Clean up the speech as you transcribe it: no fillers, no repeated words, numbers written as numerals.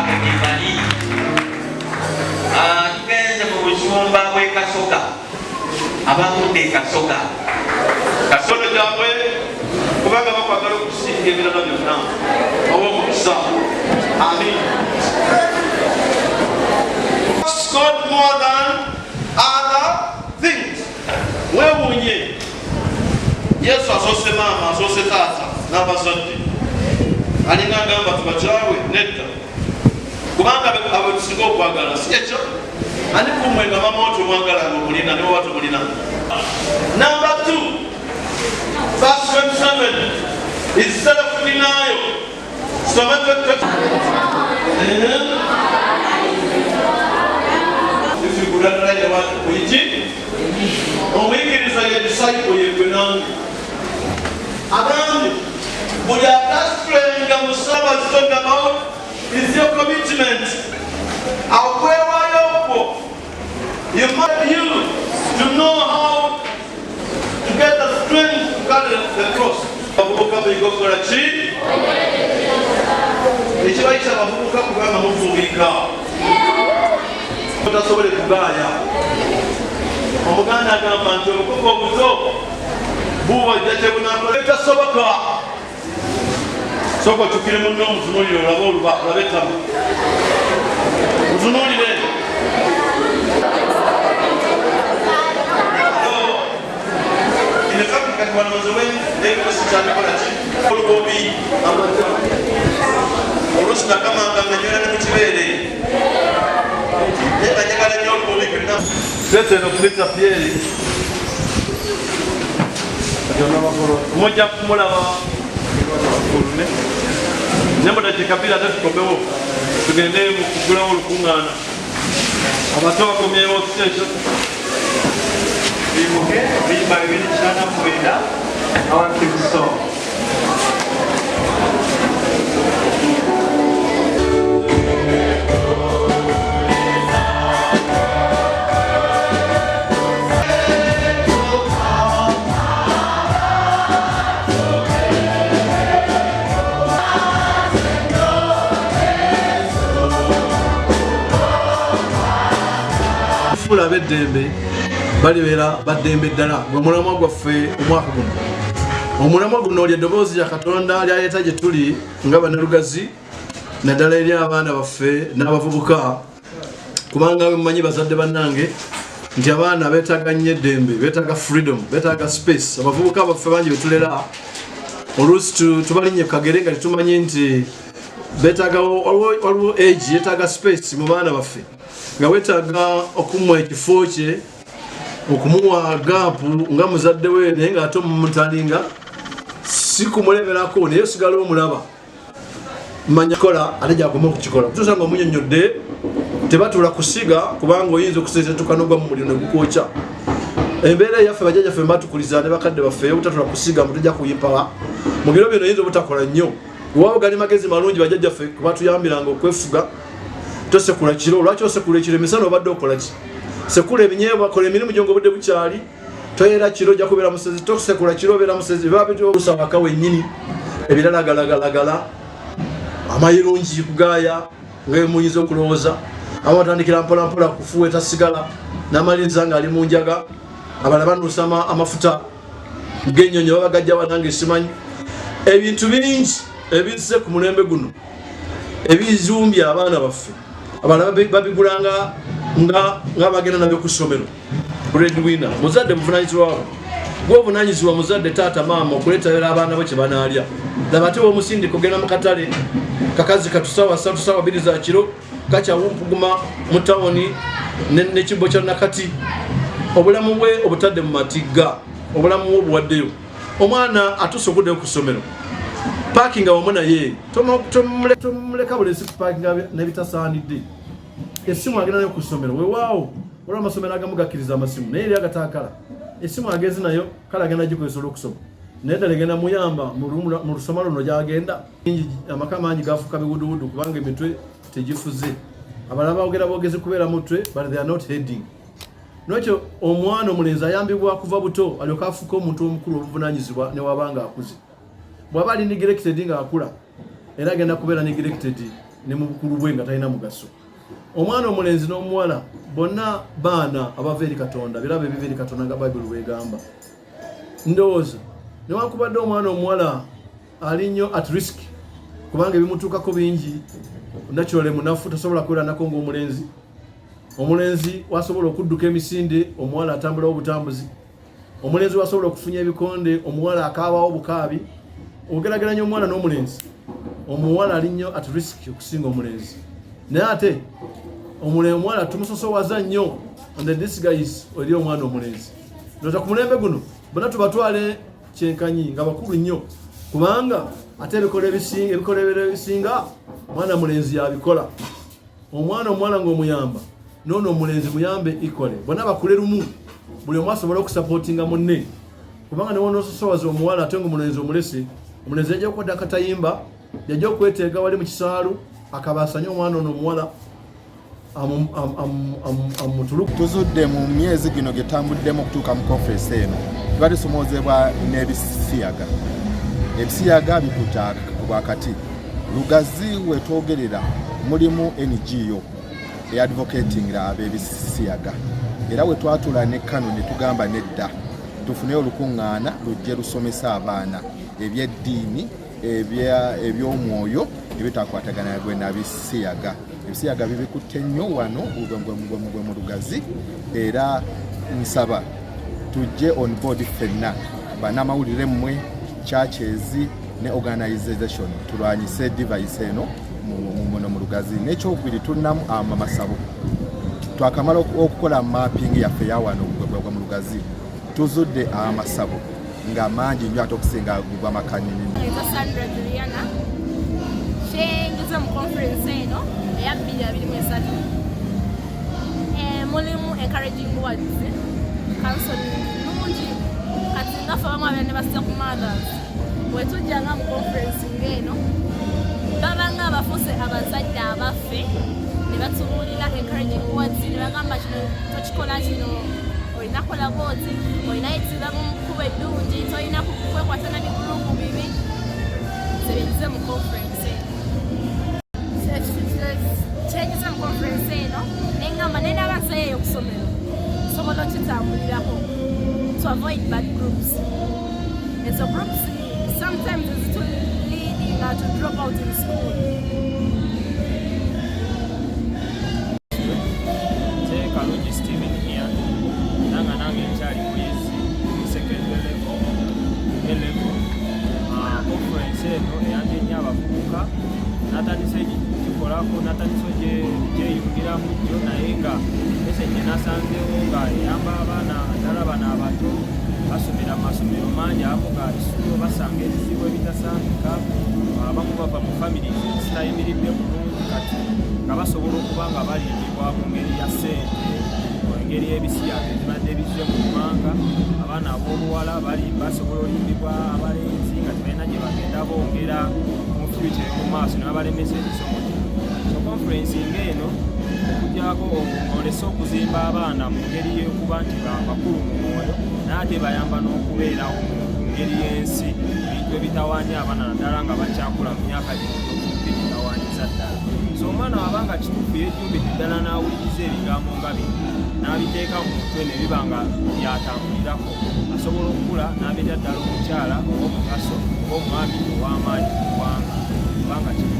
Abo gye bali. Ah, tugenze mu busumba bw'e Kasoga, abavudde e Kasoga. Kasono gyabwe kubanga bakwagala okusinga ebirala byonna. Ow'omukisa. Amin. God more than other things. Weewuunye Yesu asoose maama, asoose taata n'abazadde. Alinga agamba tubakyawe? Nedda, kubanga abo tusinga okwagala, si ekyo? Ani kumwe nga maama wo tomwagala nga omulina ne woba tomulina? Number 2, verse 27 is self denial. Soma. If you could underline the word kuyiki, omuyigiriza ye disciple, yegwe nange. Agambye buli atasitulenga musaba talk about is your commitment, akwewaayo kwo. You must use to know how to get the strength to carry the cross. Abavubuka, muyiga okukola ki ekibayita abavubuka? Kubanga muvubika otasobole kugaaya. Omuganda agamba nti obukoko obuto bubajja kyebunakola etasoboka. Sooka okyukire munno, omutunuulire, olabe oluba, olabe ettama, mutunuulire. In fact, kati wano nze wensi kyabikola ki olubobi, amata oluusi nakamanga nga nywera ne mu kibeere, naye nga njagala nnyo olubobi byonna. Petero, Peter, Pierre, mujja kumulaba ne mu dakiika 2 ate tukomewo tugende mu kugulawo olukuŋŋaana. Abato bakomyewo, si ekyo? Tuyimuke oluyimba 289, our theme song. Fuula ab'eddembe, balibeera baddembe ddala. Gwe mulamwa gwaffe omwaka guno. Omulamwa guno lyeddoboozi lya Katonda lyaleeta gye tuli nga Bannalugazi, naddala eri abaana baffe n'abavubuka, kubanga mumanyi, bazadde bannange, nti abaana beetaaga nnyo eddembe, beetaaga freedom, beetaaga space. Abavubuka baffe bangi betulera oluusi tubalinnya kagere nga tetumanyi nti beetaaga, waliwo age yeetaaga space mu baana baffe, nga weetaaga okumuwa ekifo kye, okumuwa gap nga muzadde we, naye nga ate omumutalinga si kumulemerako, naye osigala omulaba. Manya kola ate gyakoma okukikola kutuusa nga omunyonyodde. Tebatuula kusiga, kubanga oyinza okusesetuka nogwa mu muliro negukwokya. Embeera eyaffe, bajjajjaffe batukuliza ne bakadde baffe obutatula kusiga, mutujja kuyimpawa mu biro bino, oyinza obutakola nnyo. Waba gali magezi malungi bajjajjaffe kubatuyambiranga okwefuga. Tosekula kiro. Lwaki osekula ekiro? Emisana obadde okola ki? Sekula ebinyeebwa, kola emirimu gyo nga obudde bukyali. Toyera kiro, ojja kubeera musezi. Tosekula kiro, obeera musezi. Biba waka wennyini, ebiralagalagalagala, amayirungi kugaaya nga muyinza okulowooza. Abamu batandikira mpolampola kufuweeta sigala, namaliriza ng'ali mu njaga. Abalala banuusa amafuta g'ennyonyi, baba gajja wanange simanyi. Ebintu bingi ebizze ku mulembe guno ebizumbya abaana baffe. Abalala babigulanga nga bagenda nabyo ku ssomero. Breadwinner muzadde, muvunanyizibwa gwobunanyizibwa muzadde, taata, maama, okuleetera abaana bo kye banaalya. Laba ate womusindika ogenda mu katale, kakazi katu, sawa 3, sawa 2 za kiro, kakyawumpuguma mu tawuni nekibbo kya nakati. Obulamu bwe obutadde mu matigga, obulamu bwe obuwaddeyo. Omwana atuuse okuddayo ku ssomero, pakinga wamu naye, tomuleka bulesi kupakinga nebitasaanidde. Essimu agenda nayo ku ssomero, wewaawo olwo amasomero agamu gakkiriza amasimu, naye eri agataakala, essimu agezi nayo kale agenda gikozesa olwokusoma, naye ddala egenda muyamba mu lusoma luno gyagenda? Amaka mangi gafuuka biwuduwudu kubanga emitwe tegifuze. Abalala bogera bogezi kubeera mutwe, but they are not heading. Nolwekyo omwana omulenzi ayambibwa kuva buto, alyoka afuuka omuntu omukulu obuvunanyizibwa newabanga akuze. Bw'aba ali neglected ng'akula, era agenda kubeera neglected. ne mu bukulu bwe nga talina mugaso. Omwana omulenzi n'omuwala bonna baana abava eri Katonda, birabo ebiva eri Katonda nga Bayibuli bwegamba. Ndowooza newankubadde omwana omuwala ali nnyo at risk kubanga ebimutuukako bingi, naturally munafu, tasobola kweranako ng'omulenzi. Omulenzi wasobola okudduka emisinde, omuwala atambulawo obutambuzi. Omulenzi wasobola okufunya ebikonde, omuwala akaabawo obukaabi. Ogerageranya omwana n'omulenzi, omuwala ali nnyo at risk okusinga omulenzi. Naye ate omuwala tumusosowaza nnyo on the disguise eri omwana omulenzi. Ndowooza ku mulembe guno bonna tubatwale kyenkanyi nga bakulu nnyo, kubanga ate ebikolebero ebisinga mwana mulenzi yabikola. Omwana omuwala ng'omuyamba, noono omulenzi muyambe equally, bonna bakule lumu, buli omu asobole okusupportinga munne. Kubanga newonososowaza omuwala ate nga omulenzi omulese, omulenzi yajja okukwata akatayimba, yajja okweteega wali mu kisaalu akabaasanye omwana ono omuwala amutuluku. Tuzudde mu myezi gino gye tambuddemu okutuuka mu conference eno, tuba tusomoozebwa n'ebisiyaga. Ebisiyaga bikuta bwakati. Lugazi wetwogerera mulimu NGO eadvocatingira ab'ebisiyaga, era we twatula ne kano ne tugamba nedda, tufune olukuŋŋaana lujje lusomesa abaana ebyeddiini, eby'omwoyo ebitakwatagana gwe nabisiyaga. Ebisiyaga bibikutte nnyo wano gwe mu Lugazi, era nsaba tujje on board ffenna bannamawulire, mmwe churches ne organization, tulwanyise device eno muno mu Lugazi. N'ekyokubiri, tulinamu amasabo. Twakamala okukola mapping yaffe yawano gwe mu Lugazi, tuzudde amasabo nga mangi nnyo ate okusinga gwamakanini. Nza Sandra Juliana. Kyenjize mu conference eno eya 2023, mulimu encouraging words, counseling nungi. Kati nga ffe abamu abeera ne ba step mothers, wetujjanga mu conference ng'eno, babanga abafuuse abazadde abaffe ne batubuulira encouraging words, ne bagamba kino tokikola, kino olina kola bwoti, olina yitira mu kkubo eddungi, tolina kwekwata na bigurupu bibi. Nze mu conference eno, kyenyize mu conference eno, neŋŋamba nenaba nseyeeyo okusomero nsobola okitambulirako to avoid bad groups. Ezo groups sometimes zitu leading to drop out in school. Nze Kalungi Steven here, nanga nange nkyali muyizi mu secondary level, A level. Conference eno eyambye nnyo abavubuka. Natandise gikolako, natandise gyeyungiramu jjo, naye nga message nasanzeewo nga eyamba abaana, ddala bano abato basomera mu masomero mangi, abamu ga bisulo, basanga ebizibu ebitasangika, abamu bava mu families ezitayimiridde bulungi, kati nga basobola okuba nga balimbibwa mu ngeri ya ssente, engeri y'ebisiyaga ezibadde bizze mu ggwanga. Abaana ab'obuwala bali basobola olimbibwa abalenzi nga tebalina gye bagenda bongera mu future mu maaso, ne babalemesa emisomo gino. So conference ng'eno okujjako olese okuzimba abaana mu ngeri y'okuba nti bakulu mu mwoyo, naye ate bayamba n'okubeerawo mu ngeri y'ensi, ebintu ebitawaanya abaana naddala nga bakyakula mu myaka gino egy'okumpi gitawaanyiza ddala. So omwana wabanga kituufu yejumbidde ddala n'awuliriza ebigambo nga bino n'abiteeka mu mutwe ne biba nga byatambulirako, asobola okukula n'abeera ddala omukyala ow'omugaso oba omwami ow'amaanyi mu ggwanga, kubanga kino